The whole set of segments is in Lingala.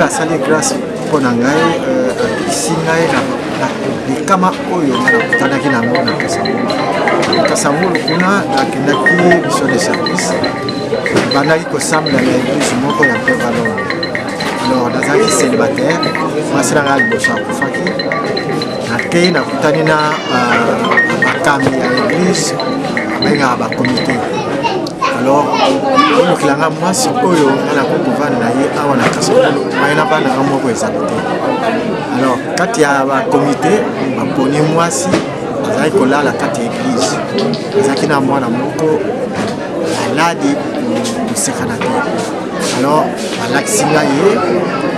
Nzambe asali grâce mpo na ngai, euh, abikisi ngai na likama oyo ngai nakutanaki na yango na Kasangulu. Kasangulu kuna nakendaki mission de service, nabandaki kosambela na eglise moko ya Mpevalongo. Alors nazalaki célibataire, mwasi na ngai liboso akufaki. Nakei nakutani na bakambi ya eglise babengaka bakomite. Alors olukela nga mwasi oyo nga nakoki kovanda na ye awa na Kasangulu, ngai na bana nga moko ezali te. Alors kati ya bakomite baponi mwasi azalaki kolala kati ya eglise, azalaki na mwana moko maladi kosekana te. Alors balakisi nga ye,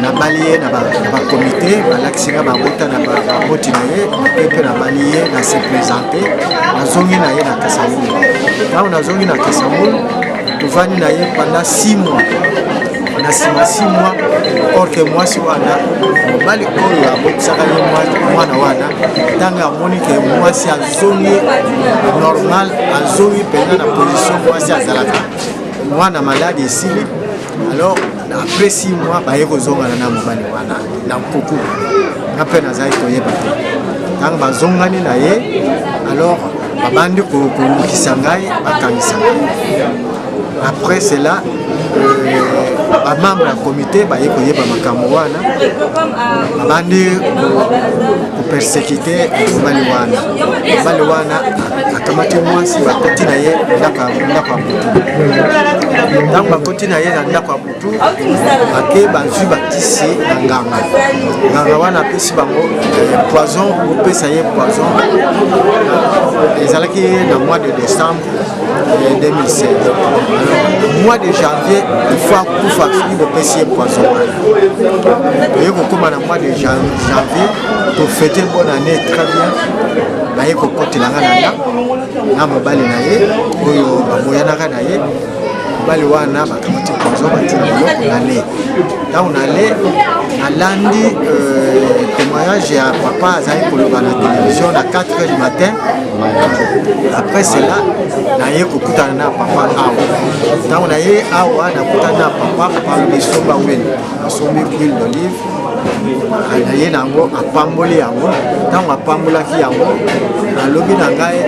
nabali ye na bakomite, balakisi nga babota na baboti na ye, mpe mpe nabali ye, na se présente, nazongi na ye na Kasangulu. Ntango nazongi na Kasangulu, tovandi na ye pendant 6 mois. Na nsima 6 mois, or ke mwasi wana, mobali oyo abotisaka ye mwana wana, ntango amoni ke mwasi azongi normal, azongi mpenza na position mwasi azalaka, mwana maladi esili. Alors après 6 mois baye kozongana na mobali wana na nkuku, nga mpe nazali koyeba te. Ntango bazongani na ye, alors babandi kolukisa ngai, bakangisa ngai. Après cela, bamembre ya comité baye koyeba makambo wana, babandi kopersécuter mobali wana. Mobali wana akamati mwasi, bakoti na ye ndako ya butu. Ntango bakoti na ye na ndako ya butu, bake bazwi bakisi na nganga. Nganga wana apesi bango poison, kopesa ye poison. Ezalaki na mois de décembre 2016. Alors mois de janvier, il faut akufa soki bopesi ye poison wana. Toye kokóma na mois de janvier, tofêter bonne année très bien. Baye kokotela nga na ndako na mobali na ye oyo baboyanaka na ye. Mobali wana bakamati poison, batina biloko na le. Ntango na le, nalandi témoignage ya papa azali koloba na télévision na 4 heures du matin. Après cela, naye kokutana na papa awa. Ntango naye awa, nakutana na papa, papa alobi: "Somba huile." Asombi huile d'olive na ye na yango, apamboli yango. Ntango apambolaki yango, alobi na ngai: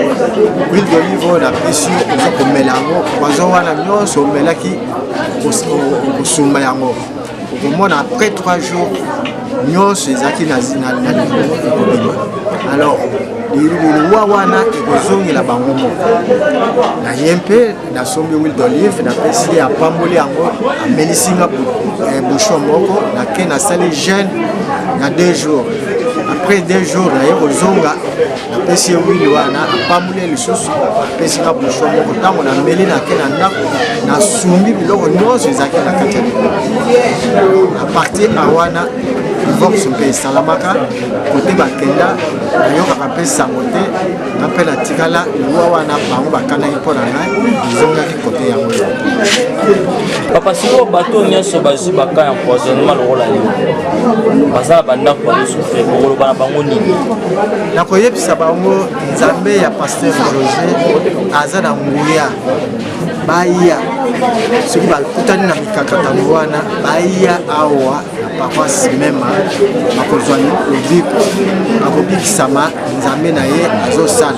"Huile d'olive oyo napesi yo, oza komela yango, poison wana nyonso omelaki, okosumba yango, okomona après 3 jours nyonso ezalaki na libumu ekobima. Alors liwa wana ekozongela bango moko." Na ye mpe nasombi huile d'olive, napesi ye, apamboli yango, amelisi nga bouchon moko. Nake nasali jeûne na 2 jours. Après 2 jours, naye kozonga, napesi ye huile wana, apamboli ye lisusu, apesi nga bouchon moko. Ntango nameli, nake na ndako, nasumbi biloko nyonso ezalaki na kati ya libumu. À partir a wana, divorce mpe esalamaka. Kote bakenda, nayokaka mpe sango te. Nga mpe natikala. Liwa wana bango bakanaki mpo na ngai ezongaki kote yango. Papa, sikoyo bato nyonso bazwi baka ya empoisonnement lokola yo, baza na bandako, bazosouffrir, okoloba na bango nini? Nakoyebisa bango, Nzambe ya pasteur José aza na nguya. Baya, soki bakutani na mikakatano wana, baya awa na paroisse Mema, bakozwa lobiko, bakobikisama. Nzambe na ye azosala.